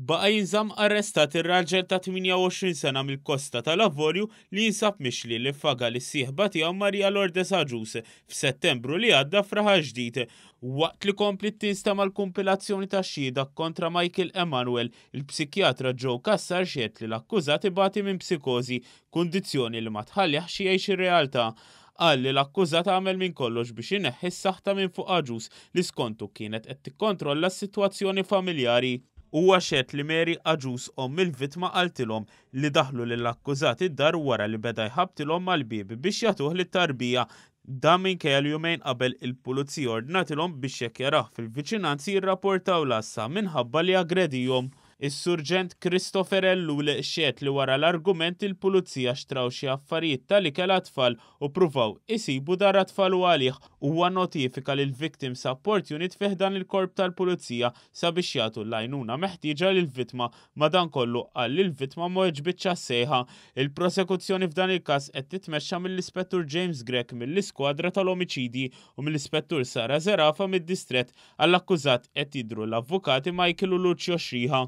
Baqa' jinżamm arrestat ir-raġel ta' 28 sena mill-Kosta tal-Avorju li jinsab mixli li faga lis-sieħba tiegħu Maria Lourdes Agius f'Settembru li għadda f'Raħal Ġdid. Waqt li kompliet tinstema' l-kumpilazzjoni tax-xhieda kontra Michael Emanuel, il-psikjatra Joe Cassar xehed li l-akkużat ibati minn psikożi, kundizzjoni li ma tħallihx jgħix ir-realtà. Qal li l-akkużat għamel minn kollox biex ineħħi s-saħta minn fuq Agius li skontu kienet qed tikkontrolla s-sitwazzjoni familjari. Huwa xehed li Mary Agius omm il-vittma qaltilhom li daħħlu lill-akkużat id-dar wara li beda jħabbtilhom mal-bieb biex jagħtuh lit-tarbija. Dan minkejja li jumejn qabel il-pulizija ordnatilhom biex jekk jarah fil-viċinanzi jirrapportaw l-għassa minħabba li aggredihom. Is-Surġent Christopher Ellul xehed li wara l-argument il-pulizija xtraw xi affarijiet tal-ikel għat-tfal u ppruvaw isibu dar għat-tfal u għalih. Huwa nnotifika lill-Victim Support Unit fi ħdan il-Korp tal-Pulizija sabiex jagħtu l-għajnuna meħtieġa lill-vittma. Madankollu qal li l-vittma ma weġbitx għas-sejħa. Il-prosekuzzjoni f'dan il-każ qed titmexxa mill-Ispettur James Grech mill-Iskwadra tal-Omiċidji u mill-Ispettur Sara Zerafa mid-Distrett. Għall-akkużat qed jidhru l-Avukati Michael u Lucio Xriha.